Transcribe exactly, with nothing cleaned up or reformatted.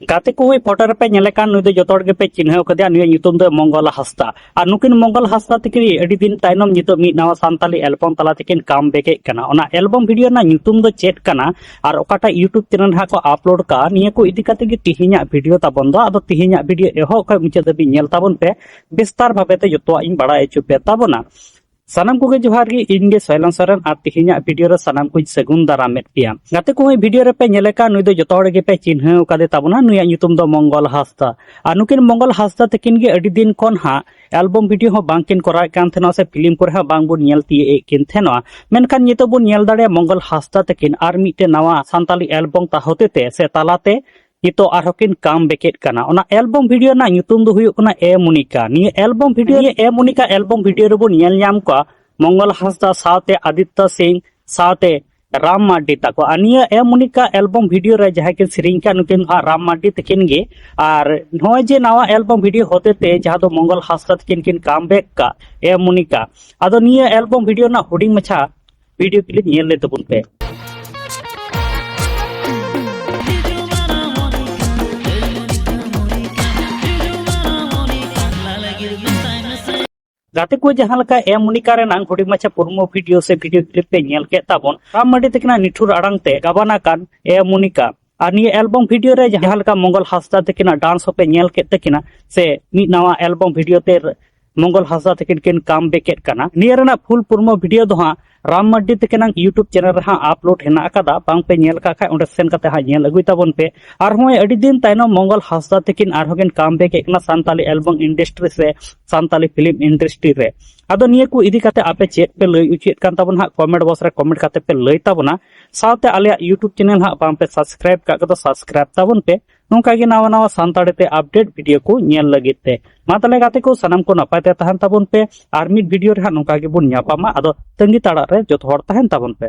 ᱜᱟᱛᱮ ᱠᱚ, ᱦᱳᱭ, ᱯᱷᱳᱴᱳ ᱨᱮᱯᱮ ᱧᱮᱞᱮ ᱠᱟᱱ, ᱱᱩᱭ ᱫᱚ ᱡᱚᱛᱚ ᱦᱚᱲ ᱜᱮᱯᱮ ᱪᱤᱱᱦᱟᱹᱣ ᱠᱟᱫᱮᱭᱟ, ᱱᱩᱭᱟᱜ ᱧᱩᱛᱩᱢ ᱫᱚ ᱢᱚᱝᱜᱚᱞ ᱦᱟᱸᱥᱫᱟ᱾ ᱟᱨ ᱱᱩᱠᱤᱱ ᱢᱚᱝᱜᱚᱞ ᱦᱟᱸᱥᱫᱟ ᱛᱟᱹᱠᱤᱱ ᱟᱹᱰᱤ ᱫᱤᱱ ᱛᱟᱭᱱᱚᱢ ᱱᱤᱛᱚᱜ ᱢᱤᱫ ᱱᱟᱣᱟ ᱥᱟᱱᱛᱟᱞᱤ ᱮᱞᱵᱚᱢ ᱛᱟᱞᱟ ᱛᱮᱠᱤᱱ ᱠᱟᱢ ᱵᱮᱠᱮᱫ ᱠᱟᱱᱟ᱾ ᱚᱱᱟ ᱮᱞᱵᱚᱢ ᱵᱷᱤᱰᱤᱭᱳ ᱨᱮᱱᱟᱜ ᱧᱩᱛᱩᱢ ᱫᱚ ᱪᱮᱫ ᱠᱟᱱᱟ ᱟᱨ ᱚᱠᱟᱴᱟᱜ YouTube ᱪᱮᱱᱮᱞ ᱨᱮ ᱦᱟᱸᱜ ᱠᱚ ᱟᱯᱞᱳᱰ ᱠᱟᱜᱼᱟ, ᱱᱤᱭᱟᱹ ᱠᱚ ᱤᱫᱤ ᱠᱟᱛᱮ ᱜᱮ ᱛᱤᱦᱤᱧᱟᱜ ᱵᱷᱤᱰᱤᱭᱳ ᱛᱟᱵᱚᱱ ᱫᱚ᱾ ᱟᱫᱚ ᱛᱤᱦᱤᱧᱟᱜ ᱵᱷᱤᱰᱤᱭᱳ ᱮᱦᱚᱵ ᱠᱷᱚᱱ ᱢᱩᱪᱟᱹᱫ ᱫᱷᱟᱹᱵᱤᱡ ᱧᱮᱞ ᱛᱟᱵᱚᱱ ᱯᱮ, ᱵᱤᱥᱛᱟᱨ ᱵᱷᱟᱵᱮ ᱛᱮ ᱡᱚᱛᱚᱣᱟᱜ ᱤᱧ ᱵᱟᱲᱟᱭ ᱦᱚᱪᱚ ᱯᱮ ᱛᱟᱵᱚᱱᱟ᱾ ᱥᱟᱱᱟᱢ ᱠᱚᱜᱮ ᱡᱚᱦᱟᱨ ᱜᱮ, ᱤᱧ ᱜᱮ ᱥᱚᱭᱞᱚᱱ ᱥᱚᱨᱮᱱ ᱟᱨ ᱛᱤᱦᱤᱧᱟᱜ ᱵᱷᱤᱰᱤᱭᱳ ᱨᱮ ᱥᱟᱱᱟᱢ ᱠᱚᱧ ᱥᱟᱹᱜᱩᱱ ᱫᱟᱨᱟᱢᱮᱫ ᱯᱮᱭᱟ᱾ ᱜᱟᱛᱮ ᱠᱚ, ᱦᱚᱸᱜᱼᱚᱭ ᱵᱷᱤᱰᱤᱭᱳ ᱨᱮᱯᱮ ᱧᱮᱞᱮ ᱠᱟᱱ, ᱱᱩᱭ ᱫᱚ ᱡᱚᱛᱚ ᱦᱚᱲ ᱜᱮᱯᱮ ᱪᱤᱱᱦᱟᱹᱣ ᱠᱟᱫᱮ ᱛᱟᱵᱚᱱᱟ, ᱱᱩᱭᱟᱜ ᱧᱩᱛᱩᱢ ᱫᱚ ᱢᱚᱝᱜᱚᱞ ᱦᱟᱸᱥᱫᱟ᱾ ᱟᱨ ᱱᱩᱠᱤᱱ ᱢᱚᱝᱜᱚᱞ ᱦᱟᱸᱥᱫᱟ ᱛᱟᱹᱠᱤᱱ ᱜᱮ ᱟᱹᱰᱤ ᱫᱤᱱ ᱠᱷᱚᱱ ᱦᱟᱸᱜ ᱮᱞᱵᱚᱢ ᱵᱷᱤᱰᱤᱭᱳ ᱦᱚᱸ ᱵᱟᱝᱠᱤᱱ ᱠᱚᱨᱟᱣᱮᱫ ᱠᱟᱱ ᱛᱟᱦᱮᱱᱟ ᱥᱮ ᱯᱷᱤᱞᱢ ᱠᱚᱨᱮ ᱦᱚᱸ ᱵᱟᱝ ᱵᱚᱱ ᱧᱮᱞ ᱛᱤᱭᱳᱜ ᱮᱫ ᱠᱤᱱ ᱛᱟᱦᱮᱱᱟ᱾ ᱢᱮᱱᱠᱷᱟᱱ ᱱᱤᱛᱚᱜ ᱵᱚᱱ ᱧᱮᱞ ᱫᱟᱲᱮᱭᱟᱜᱼᱟ ᱢᱚᱝᱜᱚᱞ ᱦᱟᱸᱥᱫᱟ ᱛᱟᱹᱠᱤᱱ ᱟᱨ ᱢᱤᱫᱴᱮᱱ ᱱᱟᱣᱟ ᱥᱟᱱᱛᱟᱞᱤ ᱮᱞᱵᱚᱢ ᱛᱟ ᱦᱚᱛᱮᱛᱮ ᱥᱮ ᱛᱟᱞᱟᱛᱮ ᱱᱤᱛᱚᱜ ᱟᱨᱦᱚᱸ ᱠᱤᱱ ᱠᱟᱢ ᱵᱮᱠᱮᱫ ᱠᱟᱱᱟ᱾ ᱚᱱᱟ ᱮᱞᱵᱚᱢ ᱵᱷᱤᱰᱤᱭᱳ ᱨᱮᱱᱟᱜ ᱧᱩᱛᱩᱢ ᱫᱚ ᱦᱩᱭᱩᱜ ᱠᱟᱱᱟ ᱮ ᱢᱚᱱᱤᱠᱟ᱾ ᱱᱤᱭᱟᱹ ᱮᱞᱵᱚᱢ ᱵᱷᱤᱰᱤᱭᱳ, ᱱᱤᱭᱟᱹ ᱮ ᱢᱚᱱᱤᱠᱟ ᱮᱞᱵᱚᱢ ᱵᱷᱤᱰᱤᱭᱳ ᱨᱮᱵᱚᱱ ᱧᱮᱞ ᱧᱟᱢ ᱠᱚᱣᱟ ᱢᱚᱝᱜᱚᱞ ᱦᱟᱸᱥᱫᱟ ᱥᱟᱶᱛᱮ ᱟᱫᱤᱛᱛᱚ ᱥᱤᱝ ᱥᱟᱶᱛᱮ ᱨᱟᱢ ᱢᱟᱨᱰᱤ ᱛᱟᱠᱚ᱾ ᱟᱨ ᱱᱤᱭᱟᱹ ᱮ ᱢᱚᱱᱤᱠᱟ ᱮᱞᱵᱚᱢ ᱵᱷᱤᱰᱤᱭᱳ ᱨᱮ ᱡᱟᱦᱟᱸᱭ ᱠᱤᱱ ᱥᱮᱨᱮᱧ ᱠᱟᱜ, ᱱᱩᱠᱤᱱ ᱫᱚ ᱦᱟᱸᱜ ᱨᱟᱢ ᱢᱟᱨᱰᱤ ᱛᱟᱹᱠᱤᱱ ᱜᱮ᱾ ᱟᱨ ᱱᱚᱜᱼᱚᱭ ᱡᱮ ᱱᱟᱣᱟ ᱮᱞᱵᱚᱢ ᱵᱷᱤᱰᱤᱭᱳ ᱦᱚᱛᱮᱛᱮ ᱡᱟᱦᱟᱸ ᱫᱚ ᱢᱚᱝᱜᱚᱞ ᱦᱟᱸᱥᱫᱟ ᱛᱟᱹᱠᱤᱱ ᱠᱤᱱ ᱠᱟᱢ ᱵᱮᱠ ᱠᱟᱜ ᱮ ᱢᱚᱱᱤᱠᱟ, ᱟᱫᱚ ᱱᱤᱭᱟᱹ ᱮᱞᱵᱚᱢ ᱵᱷᱤᱰᱤᱭᱳ ᱨᱮᱱᱟᱜ ᱦᱩᱰᱤᱧ ᱢᱟᱪᱷᱟ ᱵᱷᱤᱰᱤᱭᱳ ᱠᱞᱤᱯ ᱧᱮᱞ ᱞᱮ ᱛᱟᱵᱚᱱ ᱯᱮ᱾ ᱜᱟᱛᱮ ᱠᱚ, ᱡᱟᱦᱟᱸ ᱞᱮᱠᱟ ᱮ ᱢᱚᱱᱤᱠᱟ ᱨᱮᱱᱟᱜ ᱦᱩᱰᱤᱧ ᱢᱟᱪᱷᱟ ᱯᱨᱳᱢᱳ ᱵᱷᱤᱰᱤᱭᱳ ᱥᱮ ᱵᱷᱤᱰᱤᱭᱳ ᱠᱞᱤᱯ ᱯᱮ ᱧᱮᱞ ᱠᱮᱫ ᱛᱟᱵᱚᱱ, ᱨᱟᱢ ᱢᱟᱨᱰᱤ ᱛᱟᱹᱠᱤᱱᱟᱜ ᱱᱤᱴᱷᱩᱨ ᱟᱲᱟᱝ ᱛᱮ ᱜᱟᱵᱟᱱ ᱟᱠᱟᱱ ᱮ ᱢᱚᱱᱤᱠᱟ᱾ ᱟᱨ ᱱᱤᱭᱟᱹ ᱮᱞᱵᱚᱢ ᱵᱷᱤᱰᱤᱭᱳ ᱨᱮ ᱡᱟᱦᱟᱸ ᱞᱮᱠᱟ ᱢᱚᱝᱜᱚᱞ ᱦᱟᱸᱥᱫᱟ ᱛᱟᱹᱠᱤᱱᱟᱜ ᱰᱟᱱᱥ ᱦᱚᱸᱯᱮ ᱧᱮᱞ ᱠᱮᱫ ᱛᱟᱹᱠᱤᱱᱟ, ᱥᱮ ᱢᱤᱫ ᱱᱟᱣᱟ ᱮᱞᱵᱚᱢ ᱵᱷᱤᱰᱤᱭᱳ ᱛᱮ ᱢᱚᱝᱜᱚᱞ ᱦᱟᱸᱥᱫᱟ ᱛᱟᱹᱠᱤᱱ ᱠᱤᱱ ᱠᱟᱢ ᱵᱮᱠ ᱮᱫ ᱠᱟᱱᱟ᱾ ᱱᱤᱭᱟᱹ ᱨᱮᱱᱟᱜ ᱯᱷᱩᱞ ᱯᱨᱳᱢᱳ ᱵᱷᱤᱰᱤᱭᱳ ᱫᱚ ᱦᱟᱸᱜ ᱨᱟᱢ ᱢᱟᱨᱰᱤ ᱛᱟᱹᱠᱤᱱᱟᱜ YouTube ᱪᱮᱱᱮᱞ ᱨᱮ ᱦᱟᱸᱜ ᱟᱯᱞᱳᱰ ᱦᱮᱱᱟᱜ ᱟᱠᱟᱫᱟ, ᱵᱟᱝ ᱯᱮ ᱧᱮᱞ ᱠᱟᱜ ᱠᱷᱟᱡ ᱚᱸᱰᱮ ᱥᱮᱱ ᱠᱟᱛᱮ ᱦᱟᱸᱜ ᱧᱮᱞ ᱟᱹᱜᱩᱭ ᱛᱟᱵᱚᱱ ᱯᱮ᱾ ᱟᱨ ᱦᱚᱸᱜᱼᱚᱭ ᱟᱹᱰᱤ ᱫᱤᱱ ᱛᱟᱭᱱᱚᱢ ᱢᱚᱝᱜᱚᱞ ᱦᱟᱸᱥᱫᱟ ᱛᱟᱹᱠᱤᱱ ᱟᱨᱦᱚᱸ ᱠᱤᱱ ᱠᱟᱢ ᱵᱮᱠ ᱮᱫ ᱠᱟᱱᱟ ᱥᱟᱱᱛᱟᱞᱤ ᱮᱞᱵᱚᱢ ᱤᱱᱰᱟᱥᱴᱨᱤ ᱥᱮ ᱥᱟᱱᱛᱟᱞᱤ ᱯᱷᱤᱞᱢ ᱤᱱᱰᱟᱥᱴᱨᱤ ᱨᱮ᱾ ᱟᱫᱚ ᱱᱤᱭᱟᱹ ᱠᱚ ᱤᱫᱤ ᱠᱟᱛᱮ ᱟᱯᱮ ᱪᱮᱫ ᱯᱮ ᱞᱟᱹᱭ ᱚᱪᱚᱭᱮᱫ ᱠᱟᱱ ᱛᱟᱵᱚᱱᱟ ᱦᱟᱸᱜ, ᱠᱚᱢᱮᱱᱴ ᱵᱚᱠᱥ ᱨᱮ ᱠᱚᱢᱮᱱᱴ ᱠᱟᱛᱮ ᱯᱮ ᱞᱟᱹᱭ ᱛᱟᱵᱚᱱᱟ᱾ ᱥᱟᱶᱛᱮ ᱟᱞᱮᱭᱟᱜ YouTube ᱪᱮᱱᱮᱞ ᱦᱟᱸᱜ ᱵᱟᱝ ᱯᱮ ᱥᱟᱵᱥᱠᱨᱟᱭᱤᱵ ᱠᱟᱜ ᱠᱚᱫᱚ ᱥᱟᱵᱥᱠᱨᱟᱭᱤᱵ ᱛᱟᱵᱚᱱ ᱯᱮ᱾ ᱱᱚᱝᱠᱟ ᱜᱮ ᱱᱟᱣᱟ ᱱᱟᱣᱟ ᱥᱟᱱᱛᱟᱲᱤ ᱛᱮ ᱟᱯᱰᱮᱴ ᱵᱷᱤᱰᱤᱭᱳ ᱠᱚ ᱧᱮᱞ ᱞᱟᱹᱜᱤᱫ ᱛᱮ᱾ ᱢᱟ ᱛᱟᱦᱞᱮ ᱜᱟᱛᱮ ᱠᱚ, ᱥᱟᱱᱟᱢ ᱠᱚ ᱱᱟᱯᱟᱭ ᱛᱮ ᱛᱟᱦᱮᱱ ᱛᱟᱵᱚᱱ ᱯᱮ᱾ ᱟᱨ ᱢᱤᱫ ᱵᱷᱤᱰᱤᱭᱳ ᱨᱮ ᱦᱟᱸᱜ ᱱᱚᱝᱠᱟ ᱜᱮᱵᱚᱱ ᱧᱟᱯᱟᱢᱟ᱾ ᱟᱫᱚ ᱛᱟᱺᱜᱤ ᱛᱟᱲᱟᱜ ᱨᱮ ᱡᱚᱛᱚ ᱦᱚᱲ ᱛᱟᱦᱮᱱ ᱛᱟᱵᱚᱱ ᱯᱮ᱾